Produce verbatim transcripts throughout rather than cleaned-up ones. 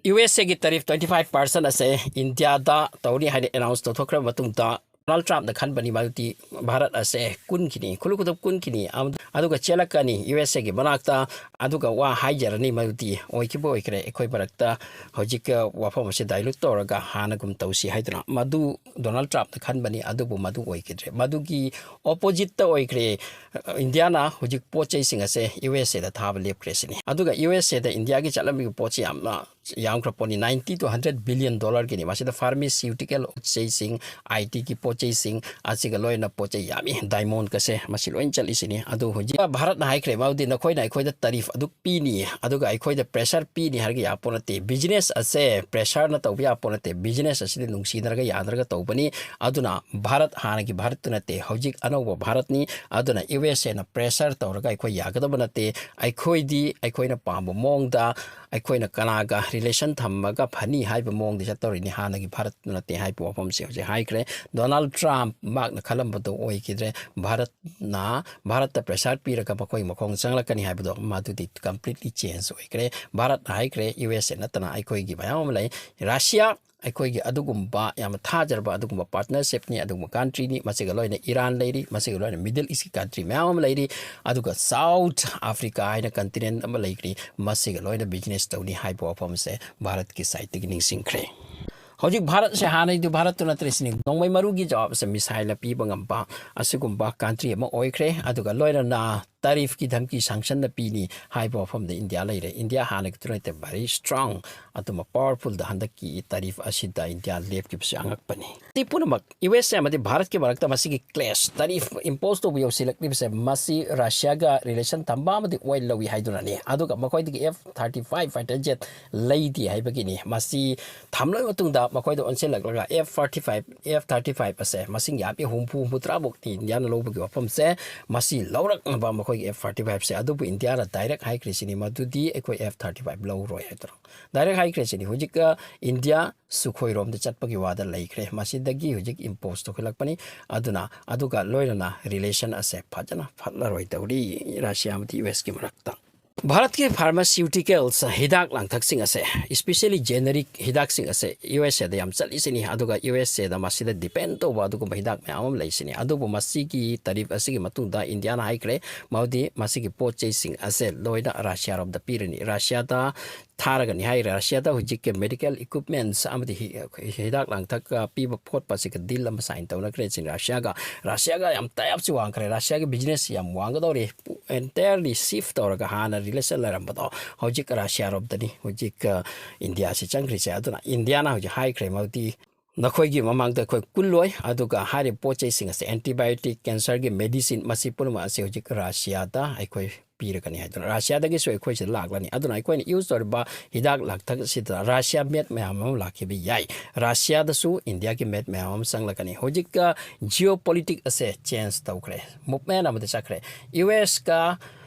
U S ꯑꯦꯒꯤ ꯇꯦꯔꯤꯐ twenty five percent ꯑꯁꯦ ꯏꯟꯗꯤꯌꯥꯗ ꯇꯧꯅꯤ ꯍꯥꯏꯅ ꯑꯦꯅꯥꯎꯟꯁ ꯇꯧꯊꯣꯛꯈ꯭ꯔꯕ ꯃꯇꯨꯡꯗ, ꯗꯣꯅꯥꯜꯗ ꯇ꯭ꯔꯝꯞꯅ ꯈꯟꯕꯅꯤ ꯃꯗꯨꯗꯤ ꯚꯥꯔꯠ ꯑꯁꯦ ꯀꯨꯟꯈꯤꯅꯤ, ꯈꯨꯂꯨ ꯈꯨꯗꯨꯞ ꯀꯨꯟꯈꯤꯅꯤ, ꯑꯃ-, ꯑꯗꯨꯒ ꯆꯦꯜꯂꯛꯀꯅꯤ ꯌꯨ ꯑꯦꯁ ꯑꯦꯒꯤ ꯃꯅꯥꯛꯇ, ꯑꯗꯨꯒ ꯋꯥ ꯍꯥꯏꯖꯔꯅꯤ ꯃꯗꯨꯗꯤ ꯑꯣꯏꯈꯤꯕ ꯑꯣꯏꯈ꯭ꯔꯦ, ꯑꯩꯈꯣꯏ ꯃꯔꯛꯇ ꯍꯧꯖꯤꯛ ꯋꯥꯐꯝ ꯑꯁꯤ ꯗꯥꯏꯂ꯭ꯌꯨꯠ ꯇꯧꯔꯒ ꯍꯥꯟꯅꯒꯨꯝ ꯇꯧꯁꯤ ꯍꯥꯏꯗꯨꯅ ꯃꯗꯨ ꯗꯣꯅꯥꯜꯗ ꯇ꯭ꯔꯝꯞꯅ ꯈꯟꯕꯅꯤ, ꯑꯗꯨꯕꯨ ꯃꯗꯨ ꯑꯣꯏꯈꯤꯗ꯭ꯔꯦ꯫ ꯃꯗꯨꯒꯤ ꯑꯣꯄꯣꯖꯤꯠꯇ ꯑꯣꯏꯈ꯭ꯔꯦ꯫ ꯏꯟꯗꯤꯌꯥꯅ ꯍꯧꯖꯤꯛ ꯄꯣꯠ ꯆꯩꯁꯤꯡ ꯑꯁꯦ ꯌꯨ ꯑꯦꯁ ꯑꯦꯗ ꯊꯥꯕ ꯂꯦꯞꯈ꯭ꯔꯦ ꯁꯤꯅꯤ꯫ ꯑꯗꯨꯒ ꯌꯨ ꯑꯦꯁ ꯑꯦꯗ ꯏꯟꯗꯤꯌꯥꯒꯤ ꯆꯠꯂꯝꯃꯤꯕ ꯄꯣꯠꯁꯤ ꯌꯥꯝꯅ ꯌꯥꯝꯈ꯭ꯔ ꯄꯣꯠꯅꯤ, ninety to hundred billion dollarꯒꯤꯅꯤ꯫ ꯃꯁꯤꯗ ꯐꯥꯔꯃꯥꯁꯤꯌꯨꯇꯤꯀꯦꯜ ꯄꯣꯠ ꯆꯩꯁꯤꯡ, ꯑꯥꯏ ꯇꯤꯒꯤ ꯄꯣꯠ ꯆꯩꯁꯤꯡ, ꯑꯁꯤꯒ ꯂꯣꯏꯅ ꯄꯣꯠ ꯆꯩ ꯌꯥꯝꯃꯤ, ꯗꯥꯏꯃꯣꯟꯒꯁꯦ ꯃꯁꯤ ꯂꯣꯏꯅ ꯆꯠꯂꯤꯁꯤꯅꯤ꯫ ꯑꯗꯨ ꯍꯧꯖꯤꯛ ꯚꯥꯔꯠꯅ ꯍꯥꯏꯈ꯭ꯔꯦ, ꯃꯗꯨꯗꯤ ꯅꯈꯣꯏꯅ ꯑꯩꯈꯣꯏꯗ ꯇꯦꯔꯤꯐ ꯑꯗꯨꯛ ꯄꯤꯅꯤ, ꯑꯗꯨꯒ ꯑꯩꯈꯣꯏꯗ ꯄ꯭ꯔꯦꯁꯔ ꯄꯤꯅꯤ ꯍꯥꯏꯔꯒ ꯌꯥꯄꯣꯠ ꯅꯠꯇꯦ꯫ ꯕꯤꯖꯤꯅꯦꯁ ꯑꯁꯦ ꯄ꯭ꯔꯦꯁꯔꯅ ꯇꯧꯕ ꯌꯥꯄꯣꯠ ꯅꯠꯇꯦ꯫ ꯕꯤꯖꯤꯅꯦꯁ ꯑꯁꯤꯗꯤ ꯅꯨꯡꯁꯤꯅꯔꯒ ꯌꯥꯅꯔꯒ ꯇꯧꯕꯅꯤ꯫ ꯑꯗꯨꯅ ꯚꯥꯔꯠ ꯍꯥꯟꯅꯒꯤ ꯚꯥꯔꯠꯇꯨ ꯅꯠꯇꯦ, ꯍꯧꯖꯤꯛ ꯑꯅꯧꯕ ꯚꯥꯔꯠꯅꯤ꯫ ꯑꯗꯨꯅ ꯌꯨ ꯑꯦꯁ ꯑꯦꯅ ꯄ꯭ꯔꯦꯁꯔ ꯇꯧꯔꯒ ꯑꯩꯈꯣꯏ ꯌꯥꯒꯗꯕ ꯅꯠꯇꯦ꯫ ꯑꯩꯈꯣꯏꯗꯤ ꯑꯩꯈꯣꯏꯅ ꯄꯥꯝꯕ ꯃꯑꯣꯡꯗ, ꯑꯩꯈꯣꯏꯅ ꯀꯅꯥꯒ ꯔꯤꯂꯦꯁꯟ ꯊꯝꯃꯒ ꯐꯅꯤ ꯍꯥꯏꯕ ꯃꯑꯣꯡꯗ ꯆꯠꯇꯧꯔꯤꯅꯤ, ꯍꯥꯟꯅꯒꯤ ꯚꯥꯔꯠꯇꯨ ꯅꯠꯇꯦ ꯍꯥꯏꯕ ꯋꯥꯐꯝꯁꯦ ꯍꯧꯖꯤꯛ ꯍꯥꯏꯈ꯭ꯔꯦ꯫ ꯗꯣꯅꯥꯜꯗ ꯇ꯭ꯔꯝꯞ ꯃꯍꯥꯛꯅ ꯈꯜꯂꯝꯕꯗꯣ ꯑꯣꯏꯈꯤꯗ꯭ꯔꯦ꯫ ꯚꯥꯔꯠꯅ, ꯚꯥꯔꯠꯇ ꯄ꯭ꯔꯦꯁꯔ ꯄꯤꯔꯒ ꯃꯈꯣꯏ ꯃꯈꯣꯡ ꯆꯪꯂꯛꯀꯅꯤ ꯍꯥꯏꯕꯗꯣ ꯃꯗꯨꯗꯤ ꯀꯝꯄ꯭ꯂꯤꯠꯂꯤ ꯆꯦꯟꯖ ꯑꯣꯏꯈ꯭ꯔꯦ꯫ ꯚꯥꯔꯠꯅ ꯍꯥꯏꯈ꯭ꯔꯦ, ꯌꯨ ꯑꯦꯁ ꯑꯦ ꯅꯠꯇꯅ ꯑꯩꯈꯣꯏꯒꯤ ꯃꯌꯥꯝ ꯑꯃ ꯂꯩ꯫ ꯔꯁꯤꯌꯥ ꯑꯩꯈꯣꯏꯒꯤ ꯑꯗꯨꯒꯨꯝꯕ ꯌꯥꯝꯅ ꯊꯥꯖꯔꯕ ꯑꯗꯨꯒꯨꯝꯕ ꯄꯥꯔꯠꯅꯔꯁꯤꯞꯅꯤ, ꯑꯗꯨꯒꯨꯝꯕ ꯀꯟꯇ꯭ꯔꯤꯅꯤ꯫ ꯃꯁꯤꯒ ꯂꯣꯏꯅ ꯏꯔꯥꯟ ꯂꯩꯔꯤ, ꯃꯁꯤꯒ ꯂꯣꯏꯅ ꯃꯤꯗꯜ ꯏꯁꯀꯤ ꯀꯟꯇ꯭ꯔꯤ ꯃꯌꯥꯝ ꯑꯃ ꯂꯩꯔꯤ, ꯑꯗꯨꯒ ꯁꯥꯎꯠ ꯑꯐ꯭ꯔꯤꯀꯥ ꯍꯥꯏꯅ ꯀꯟꯇꯤꯅꯦꯟ ꯑꯃ ꯂꯩꯈ꯭ꯔꯤ, ꯃꯁꯤꯒ ꯂꯣꯏꯅ ꯕꯤꯖꯤꯅꯦꯁ ꯇꯧꯅꯤ ꯍꯥꯏꯕ ꯋꯥꯐꯝꯁꯦ ꯚꯥꯔꯠꯀꯤ ꯁꯥꯏꯠꯇꯒꯤ ꯅꯤꯡꯁꯤꯡꯈ꯭ꯔꯦ꯫ ꯍꯧꯖꯤꯛ ꯚꯥꯔꯠꯁꯦ ꯍꯥꯟꯅꯩꯗꯨ ꯚꯥꯔꯠꯇꯨ ꯅꯠꯇ꯭ꯔꯦ ꯁꯤꯅꯤ, ꯅꯣꯡꯃꯩ ꯃꯔꯨꯒꯤ ꯖꯋꯥꯕꯁꯦ ꯃꯤꯁꯥꯏꯜꯅ ꯄꯤꯕ ꯉꯝꯕ ꯑꯁꯤꯒꯨꯝꯕ ꯀꯟꯇ꯭ꯔꯤ ꯑꯃ ꯑꯣꯏꯈ꯭ꯔꯦ꯫ ꯑꯗꯨꯒ ꯂꯣꯏꯅꯅ ꯇꯦꯔꯤꯐꯀꯤ ꯙꯝꯀꯤ ꯁꯪꯁꯟꯅ ꯄꯤꯅꯤ ꯍꯥꯏꯕ ꯋꯥꯐꯝꯗ ꯏꯟꯗꯤꯌꯥ ꯂꯩꯔꯦ꯫ ꯏꯟꯗꯤꯌꯥ ꯍꯥꯟꯅꯒꯤꯗꯨ ꯅꯠꯇꯦ, ꯚꯦꯔꯤ ꯁ꯭ꯇꯔꯣꯡ, ꯑꯗꯨꯝꯕ ꯄꯥꯋꯔꯐꯨꯜꯗ ꯍꯟꯗꯛꯀꯤ ꯇꯦꯔꯤꯐ ꯑꯁꯤꯗ ꯏꯟꯗꯤꯌꯥ ꯂꯦꯞꯈꯤꯕꯁꯤ ꯑꯉꯛꯄꯅꯤ꯫ ꯁꯤ ꯄꯨꯝꯅꯃꯛ ꯌꯨ ꯑꯦꯁ ꯑꯦ ꯑꯃꯗꯤ ꯚꯥꯔꯠꯀꯤ ꯃꯔꯛꯇ ꯃꯁꯤꯒꯤ ꯀ꯭ꯂꯦꯁ, ꯇꯦꯔꯤꯐ ꯏꯝꯄꯣꯁ ꯇꯧꯕ ꯌꯧꯁꯤꯜꯂꯛꯂꯤꯕꯁꯦ ꯃꯁꯤ ꯔꯁꯤꯌꯥꯒ ꯔꯤꯂꯦꯁꯟ ꯊꯝꯕ ꯑꯃꯗꯤ ꯑꯣꯏꯜ ꯂꯧꯏ ꯍꯥꯏꯗꯨꯅꯅꯤ꯫ ꯑꯗꯨꯒ ꯃꯈꯣꯏꯗꯒꯤ F thirty five fighter jet ꯂꯩꯗꯦ ꯍꯥꯏꯕꯒꯤꯅꯤ꯫ ꯃꯁꯤ ꯊꯝꯂꯕ ꯃꯇꯨꯡꯗ ꯃꯈꯣꯏꯗ ꯑꯣꯟꯁꯤꯜꯂꯛꯂꯒ F forty five, F thirty five ꯑꯁꯦ ꯃꯁꯤꯡ ꯌꯥꯝꯃꯤ, ꯍꯨꯝꯐꯨ ꯍꯨꯝꯐꯨꯇꯔꯥꯃꯨꯛꯇꯤ ꯏꯟꯗꯤꯌꯥꯅ ꯂꯧꯕꯒꯤ ꯋꯥꯐꯝꯁꯦ, ꯃꯁꯤ ꯂꯧꯔꯛꯅꯕ ꯃꯈꯣꯏꯒꯤ ꯑꯦꯐ ꯐꯣꯔꯇꯤ ꯐꯥꯏꯚꯁꯦ꯫ ꯑꯗꯨꯕꯨ ꯏꯟꯗꯤꯌꯥꯅ ꯗꯥꯏꯔꯦꯛ ꯍꯥꯏꯈ꯭ꯔꯤꯁꯤꯅꯤ, ꯃꯗꯨꯗꯤ ꯑꯩꯈꯣꯏ ꯑꯦꯐ ꯊꯥꯔꯇꯤ ꯐꯥꯏꯚ ꯂꯧꯔꯣꯏ ꯍꯥꯏꯗꯅ ꯗꯥꯏꯔꯦꯛ ꯍꯥꯏꯈ꯭ꯔꯤꯁꯤꯅꯤ꯫ ꯍꯧꯖꯤꯛ ꯏꯟꯗꯤꯌꯥ ꯁꯨꯈꯣꯏꯔꯣꯝꯗ ꯆꯠꯄꯒꯤ ꯋꯥꯗ ꯂꯩꯈ꯭ꯔꯦ꯫ ꯃꯁꯤꯗꯒꯤ ꯍꯧꯖꯤꯛ ꯏꯝꯄꯣꯁ ꯇꯧꯈꯠꯂꯛꯄꯅꯤ꯫ ꯑꯗꯨꯅ ꯑꯗꯨꯒ ꯂꯣꯏꯅꯅ ꯔꯤꯂꯦꯁꯟ ꯑꯁꯦ ꯐꯖꯅ ꯐꯠꯂꯔꯣꯏꯗꯧꯔꯤ ꯔꯁꯤꯌꯥ ꯑꯃꯗꯤ ꯌꯨ ꯑꯦꯁꯀꯤ ꯃꯔꯛꯇ꯫ ꯚꯥꯔꯠꯀꯤ pharmaceuticals ꯍꯤꯗꯥꯛ ꯂꯥꯡꯊꯛꯁꯤꯡ ꯑꯁꯦ, especially generic ꯍꯤꯗꯥꯛꯁꯤꯡ ꯑꯁꯦ ꯌꯨ ꯑꯦꯁ ꯑꯦꯗ ꯌꯥꯝ ꯆꯠꯂꯤꯁꯤꯅꯤ꯫ ꯑꯗꯨꯒ ꯌꯨ ꯑꯦꯁ ꯑꯦꯗ ꯃꯁꯤꯗ depend ꯇꯧꯕ ꯑꯗꯨꯒꯨꯝꯕ ꯍꯤꯗꯥꯛ ꯃꯌꯥꯝ ꯑꯃ ꯂꯩꯁꯤꯅꯤ꯫ ꯑꯗꯨꯕꯨ ꯃꯁꯤꯒꯤ tariff ꯑꯁꯤꯒꯤ ꯃꯇꯨꯡꯗ ꯏꯟꯗꯤꯌꯥꯅ ꯍꯥꯏꯈ꯭ꯔꯦ, ꯃꯗꯨꯗꯤ ꯃꯁꯤꯒꯤ ꯄꯣꯠ ꯆꯩꯁꯤꯡ ꯑꯁꯦ ꯂꯣꯏꯅ ꯔꯁꯤꯌꯥꯔꯣꯝꯗ ꯄꯤꯔꯅꯤ꯫ ꯔꯁꯤꯌꯥꯗ ꯊꯥꯔꯒꯅꯤ ꯍꯥꯏꯔꯦ꯫ ꯔꯁꯤꯌꯥꯗ ꯍꯧꯖꯤꯛꯀꯤ medical equipments ꯑꯃꯗꯤ ꯍꯤ-, ꯍꯤꯗꯥꯛ ꯂꯥꯡꯊꯛ, ꯑ, ꯄꯤꯕ ꯈꯣꯠꯄ ꯑꯁꯤꯒ deal ꯑꯃ sign ꯇꯧꯅꯈ꯭ꯔꯦ ꯁꯤꯅꯤ꯫ ꯔꯁꯤꯌꯥꯒ, ꯔꯁꯤꯌꯥꯒ ꯌꯥꯝ tie-up ꯁꯤ ꯋꯥꯡꯈ꯭ꯔꯦ꯫ ꯔꯁꯤꯌꯥꯒꯤ business ꯌꯥꯝ ꯋꯥꯡꯒꯗꯧꯔꯤ꯫ Entirely shift ꯇꯧꯔꯒ ꯍꯥꯟꯅ relation ꯂꯩꯔꯝꯕꯗꯣ ꯍꯧꯖꯤꯛ ꯔꯁꯤꯌꯥꯔꯣꯝꯗꯅꯤ ꯍꯧꯖꯤꯛ, ꯑ, ꯏꯟꯗꯤꯌꯥꯁꯤ ꯆꯪꯈ꯭ꯔꯤꯁꯦ꯫ ꯑꯗꯨꯅ ꯏꯟꯗꯤꯌꯥꯅ ꯍꯧꯖꯤꯛ ꯍꯥꯏꯈ꯭ꯔꯦ, ꯃꯗꯨꯗꯤ ꯅꯈꯣꯏꯒꯤ ꯃꯃꯥꯡꯗ ꯑꯩꯈꯣꯏ ꯀꯨꯜꯂꯣꯏ, ꯑꯗꯨꯒ ꯍꯥꯏꯔꯤꯕ ꯄꯣꯠ ꯆꯩꯁꯤꯡ ꯑꯁꯦ, antibiotic, cancerꯒꯤ medicine, ꯃꯁꯤ ꯄꯨꯝꯅꯃꯛ ꯑꯁꯤ ꯍꯧꯖꯤꯛ ꯔꯁꯤꯌꯥꯗ ꯑꯩꯈꯣꯏ ꯄꯤꯔꯒꯅꯤ ꯍꯥꯏꯗꯨꯅ, ꯔꯁꯤꯌꯥꯗꯒꯤꯁꯨ ꯑꯩꯈꯣꯏꯁꯤꯗ ꯂꯥꯛꯂꯅꯤ꯫ ꯑꯗꯨꯅ ꯑꯩꯈꯣꯏꯅ use ꯇꯧꯔꯤꯕ ꯍꯤꯗꯥꯛ ꯂꯥꯡꯊꯛ ꯑꯁꯤꯗ ꯔꯁꯤꯌꯥ made ꯃꯌꯥꯝ ꯑꯃ ꯂꯥꯛꯈꯤꯕ ꯌꯥꯏ꯫ ꯔꯁꯤꯌꯥꯗꯁꯨ ꯏꯟꯗꯤꯌꯥꯒꯤ made ꯃꯌꯥꯝ ꯑꯃ ꯆꯪꯂꯛꯀꯅꯤ꯫ ꯍꯧꯖꯤꯛꯀ geopolitic ꯑꯁꯦ change ꯇꯧꯈ꯭ꯔꯦ, movement ꯑꯃꯗ ꯆꯠꯈ꯭ꯔꯦ꯫ ꯌꯨ ꯑꯦꯁꯀ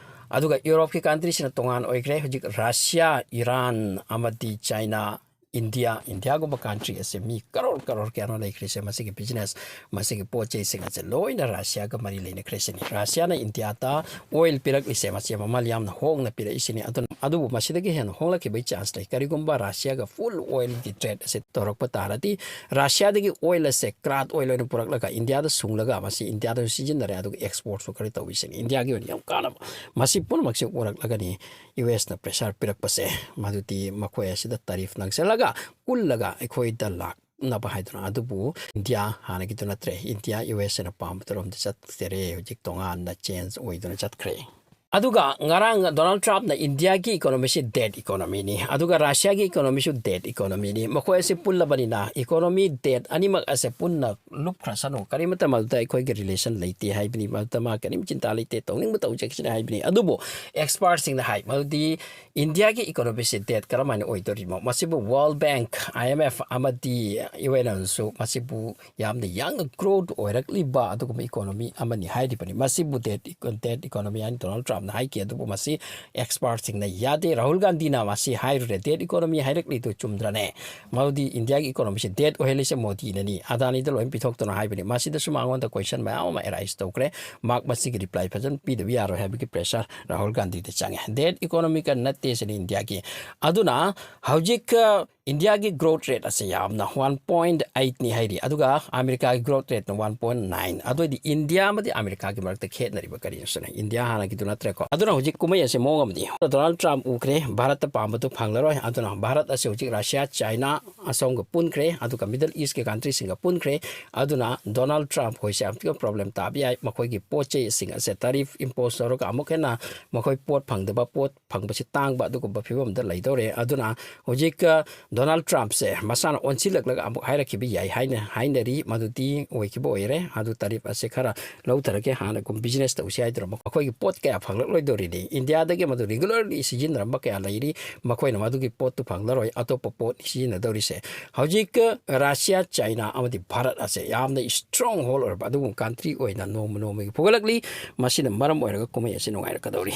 ꯑꯗꯨꯒ ꯌꯨꯔꯣꯞꯀꯤ countryꯁꯤꯅ ꯇꯣꯉꯥꯟ ꯑꯣꯏꯈ꯭ꯔꯦ꯫ ꯍꯧꯖꯤꯛ ꯔꯁꯤꯌꯥ, ꯏꯔꯥꯟ ꯑꯃꯗꯤ ꯆꯥꯏꯅꯥ, ꯏꯟꯗꯤꯌꯥ, ꯏꯟꯗꯤꯌꯥꯒꯨꯝꯕ country ꯑꯁꯦ ꯃꯤ ꯀꯔꯣꯔ ꯀꯔꯣꯔ ꯀꯌꯥꯅꯣ ꯂꯩꯈ꯭ꯔꯤꯁꯦ꯫ ꯃꯁꯤꯒꯤ business, ꯃꯁꯤꯒꯤ ꯄꯣꯠ ꯆꯩꯁꯤꯡ ꯑꯁꯦ ꯂꯣꯏꯅ ꯔꯁꯤꯌꯥꯒ ꯃꯔꯤ ꯂꯩꯅꯈ꯭ꯔꯤꯁꯤꯅꯤ꯫ ꯔꯁꯤꯌꯥꯅ ꯏꯟꯗꯤꯌꯥꯗ oil ꯄꯤꯔꯛꯂꯤꯁꯦ, ꯃꯁꯤ ꯃꯃꯜ ꯌꯥꯝꯅ ꯍꯣꯡꯅ ꯄꯤꯔꯛꯏꯁꯤꯅꯤ꯫ ꯑꯗꯨꯅ, ꯑꯗꯨꯕꯨ ꯃꯁꯤꯗꯒꯤ ꯍꯦꯟꯅ ꯍꯣꯡꯂꯛꯈꯤꯕꯒꯤ chance ꯂꯩ꯫ ꯀꯔꯤꯒꯨꯝꯕ ꯔꯁꯤꯌꯥꯒ full oilꯒꯤ trade ꯑꯁꯦ ꯇꯧꯔꯛꯄ ꯇꯥꯔꯗꯤ, ꯔꯁꯤꯌꯥꯗꯒꯤ oil ꯑꯁꯦ crude oil ꯑꯣꯏꯅ ꯄꯨꯔꯛꯂꯒ ꯏꯟꯗꯤꯌꯥꯗ ꯁꯨꯡꯂꯒ ꯃꯁꯤ ꯏꯟꯗꯤꯌꯥꯗꯁꯨ ꯁꯤꯖꯤꯟꯅꯔꯦ, ꯑꯗꯨꯒ exportꯁꯨ ꯈꯔ ꯇꯧꯕꯤꯁꯤꯅꯤ꯫ ꯏꯟꯗꯤꯌꯥꯒꯤ ꯑꯣꯏꯅ ꯌꯥꯝ ꯀꯥꯟꯅꯕ꯫ ꯃꯁꯤ ꯄꯨꯝꯅꯃꯛꯁꯦ ꯎꯔꯛꯂꯒꯅꯤ ꯌꯨ ꯑꯦꯁꯅ pressure ꯄꯤꯔꯛꯄꯁꯦ, ꯃꯗꯨꯗꯤ ꯃꯈꯣꯏ ꯑꯁꯤꯗ tariff ꯅꯪꯁꯤꯜꯂꯒ ꯀꯨꯜꯂꯒ ꯑꯩꯈꯣꯏꯗ ꯂꯥꯛꯅꯕ ꯍꯥꯏꯗꯨꯅ꯫ ꯑꯗꯨꯕꯨ ꯏꯟꯗꯤꯌꯥ ꯍꯥꯟꯅꯒꯤꯗꯨ ꯅꯠꯇ꯭ꯔꯦ꯫ ꯏꯟꯗꯤꯌꯥ ꯌꯨ ꯑꯦꯁꯅ ꯄꯥꯝꯕꯗꯨꯔꯣꯝꯗ ꯆꯠꯆꯔꯦ꯫ ꯍꯧꯖꯤꯛ ꯇꯣꯉꯥꯟꯅ change ꯑꯣꯏꯗꯨꯅ ꯆꯠꯈ꯭ꯔꯦ꯫ ꯑꯗꯨꯒ ꯉꯔꯥꯡ ꯗꯣꯅꯥꯜꯗ ꯇ꯭ꯔꯝꯞꯅ ꯏꯟꯗꯤꯌꯥꯒꯤ economyꯁꯤ debt economyꯅꯤ, ꯑꯗꯨꯒ ꯔꯁꯤꯌꯥꯒꯤ economyꯁꯨ debt economyꯅꯤ꯫ ꯃꯈꯣꯏ ꯑꯁꯤ ꯄꯨꯜꯂꯕꯅꯤꯅ economy debt ꯑꯅꯤꯃꯛ ꯑꯁꯦ ꯄꯨꯟꯅ ꯂꯨꯞꯈ꯭ꯔꯁꯅꯨ, ꯀꯔꯤꯃꯇ ꯃꯗꯨꯗ ꯑꯩꯈꯣꯏꯒꯤ relation ꯂꯩꯇꯦ ꯍꯥꯏꯕꯅꯤ, ꯃꯗꯨꯗ ꯃꯥ ꯀꯔꯤꯝ ꯆꯤꯟꯇꯥ ꯂꯩꯇꯦ, ꯇꯧꯅꯤꯡꯕ ꯇꯧꯖꯈꯤꯁꯅꯨ ꯍꯥꯏꯕꯅꯤ꯫ ꯑꯗꯨꯕꯨ expertꯁꯤꯡꯅ ꯍꯥꯏ, ꯃꯗꯨꯗꯤ ꯏꯟꯗꯤꯌꯥꯒꯤ economyꯁꯤ debt ꯀꯔꯝꯍꯥꯏꯅ ꯑꯣꯏꯗꯣꯔꯤꯃꯣ? ꯃꯁꯤꯕꯨ World Bank, I M F ꯑꯃꯗꯤ U N ꯑꯃꯁꯨ ꯃꯁꯤꯕꯨ ꯌꯥꯝꯅ ꯌꯥꯡꯅ growth ꯑꯣꯏꯔꯛꯂꯤꯕ ꯑꯗꯨꯒꯨꯝꯕ economy ꯑꯃꯅꯤ ꯍꯥꯏꯔꯤꯕꯅꯤ꯫ ꯃꯁꯤꯕꯨ debt, debt economy ꯍꯥꯏꯅ ꯗꯣꯅꯥꯜꯗ ꯇ꯭ꯔꯝꯞ ꯍꯥꯏꯈꯤ꯫ ꯑꯗꯨꯕꯨ ꯃꯁꯤ expertꯁꯤꯡꯅ ꯌꯥꯗꯦ꯫ ꯔꯥꯍꯨꯜ ꯒꯥꯟꯙꯤꯅ ꯃꯁꯤ ꯍꯥꯏꯔꯨꯔꯦ, dead economy ꯍꯥꯏꯔꯛꯂꯤꯗꯨ ꯆꯨꯝꯗ꯭ꯔꯅꯦ? ꯃꯗꯨꯗꯤ ꯏꯟꯗꯤꯌꯥꯒꯤ economyꯁꯦ dead ꯑꯣꯏꯍꯜꯂꯤꯁꯦ ꯃꯣꯗꯤꯅꯅꯤ, ꯑꯗꯥꯅꯤꯗ ꯂꯣꯏꯅ ꯄꯤꯊꯣꯛꯇꯅ ꯍꯥꯏꯕꯅꯤ꯫ ꯃꯁꯤꯗꯁꯨ ꯃꯉꯣꯟꯗ question ꯃꯌꯥꯝ ꯑꯃ arise ꯇꯧꯈ꯭ꯔꯦ꯫ ꯃꯍꯥꯛ ꯃꯁꯤꯒꯤ reply ꯐꯖꯅ ꯄꯤꯗꯕ ꯌꯥꯔꯣꯏ ꯍꯥꯏꯕꯒꯤ pressure ꯔꯥꯍꯨꯜ ꯒꯥꯟꯙꯤꯗ ꯆꯪꯉꯦ꯫ Dead economyꯒ ꯅꯠꯇꯦ ꯁꯤꯅꯤ ꯏꯟꯗꯤꯌꯥꯒꯤ꯫ ꯑꯗꯨꯅ ꯍꯧꯖꯤꯛ, ꯑ, ꯏꯟꯗꯤꯌꯥꯒꯤ growth rate ꯑꯁꯦ ꯌꯥꯝꯅ one point eightꯅꯤ ꯍꯥꯏꯔꯤ, ꯑꯗꯨꯒ ꯑꯃꯦꯔꯤꯀꯥꯒꯤ growth rateꯅ one point nine꯫ ꯑꯗꯨ ꯑꯣꯏꯗꯤ ꯏꯟꯗꯤꯌꯥ ꯑꯃꯗꯤ ꯑꯃꯦꯔꯤꯀꯥꯒꯤ ꯃꯔꯛꯇ ꯈꯦꯠꯅꯔꯤꯕ ꯀꯔꯤꯅꯣ ꯁꯤꯅ? ꯏꯟꯗꯤꯌꯥ ꯍꯥꯟꯅꯒꯤꯗꯨ ꯅꯠꯇ꯭ꯔꯦꯀꯣ꯫ ꯑꯗꯨꯅ ꯍꯧꯖꯤꯛ ꯀꯨꯝꯍꯩ ꯑꯁꯦ ꯃꯑꯣꯡ ꯑꯃꯗꯤ ꯗꯣꯅꯥꯜꯗ ꯇ꯭ꯔꯝꯞ ꯎꯈ꯭ꯔꯦ, ꯚꯥꯔꯠꯇ ꯄꯥꯝꯕꯗꯨ ꯐꯪꯂꯔꯣꯏ꯫ ꯑꯗꯨꯅ ꯚꯥꯔꯠ ꯑꯁꯦ ꯍꯧꯖꯤꯛ ꯔꯁꯤꯌꯥ, ꯆꯥꯏꯅꯥ ꯑꯁꯣꯝꯒ ꯄꯨꯟꯈ꯭ꯔꯦ, ꯑꯗꯨꯒ Middle Eastꯀꯤ countryꯁꯤꯡꯒ ꯄꯨꯟꯈ꯭ꯔꯦ꯫ ꯑꯗꯨꯅ ꯗꯣꯅꯥꯜꯗ ꯇ꯭ꯔꯝꯞ ꯍꯣꯏꯁꯦ ꯌꯥꯝ ꯊꯤꯅ problem ꯇꯥꯕ ꯌꯥꯏ꯫ ꯃꯈꯣꯏꯒꯤ ꯄꯣꯠ ꯆꯩꯁꯤꯡ ꯑꯁꯦ tariff impose ꯇꯧꯔꯒ ꯑꯃꯨꯛ ꯍꯦꯟꯅ ꯃꯈꯣꯏ ꯄꯣꯠ ꯐꯪꯗꯕ, ꯄꯣꯠ ꯐꯪꯕꯁꯤ ꯇꯥꯡꯕ, ꯑꯗꯨꯒꯨꯝꯕ ꯐꯤꯕꯝꯗ ꯂꯩꯗꯧꯔꯦ꯫ ꯑꯗꯨꯅ ꯍꯧꯖꯤꯛ, ꯑ, ꯗꯣꯅꯥꯜꯗ ꯇ꯭ꯔꯝꯞꯁꯦ ꯃꯁꯥꯅ ꯑꯣꯟꯁꯤꯜꯂꯛꯂꯒ ꯑꯃꯨꯛ ꯍꯥꯏꯔꯛꯈꯤꯕ ꯌꯥꯏ ꯍꯥꯏꯅ ꯍꯥꯏꯅꯔꯤ꯫ ꯃꯗꯨꯗꯤ ꯑꯣꯏꯈꯤꯕ ꯑꯣꯏꯔꯦ꯫ ꯑꯗꯨ tariff ꯑꯁꯦ ꯈꯔ ꯂꯧꯊꯔꯒꯦ, ꯍꯥꯟꯅꯒꯨꯝ business ꯇꯧꯁꯤ ꯍꯥꯏꯗꯨꯅ ꯑꯃꯨꯛ ꯑꯩꯈꯣꯏꯒꯤ ꯄꯣꯠ ꯀꯌꯥ ꯐꯪꯂꯛꯂꯣꯏꯗꯧꯔꯤꯅꯤ꯫ ꯏꯟꯗꯤꯌꯥꯗꯒꯤ ꯃꯗꯨ regularly ꯁꯤꯖꯤꯟꯅꯔꯝꯕ ꯀꯌꯥ ꯂꯩꯔꯤ, ꯃꯈꯣꯏꯅ ꯃꯗꯨꯒꯤ ꯄꯣꯠꯇꯨ ꯐꯪꯂꯔꯣꯏ, ꯑꯇꯣꯞꯄ ꯄꯣꯠ ꯁꯤꯖꯤꯟꯅꯗꯧꯔꯤꯁꯦ꯫ ꯍꯧꯖꯤꯛ, ꯑ, ꯔꯁꯤꯌꯥ, ꯆꯥꯏꯅꯥ ꯑꯃꯗꯤ ꯚꯥꯔꯠ ꯑꯁꯦ ꯌꯥꯝꯅ stronghold ꯑꯣꯏꯔꯕ ꯑꯗꯨꯒꯨꯝꯕ country ꯑꯣꯏꯅ ꯅꯣꯡꯃ ꯅꯣꯡꯃꯒꯤ ꯐꯨꯒꯠꯂꯛꯂꯤ꯫ ꯃꯁꯤꯅ ꯃꯔꯝ ꯑꯣꯏꯔꯒ ꯀꯨꯝꯍꯩ ꯑꯁꯤ ꯅꯨꯡꯉꯥꯏꯔꯛꯀꯗꯧꯔꯤ꯫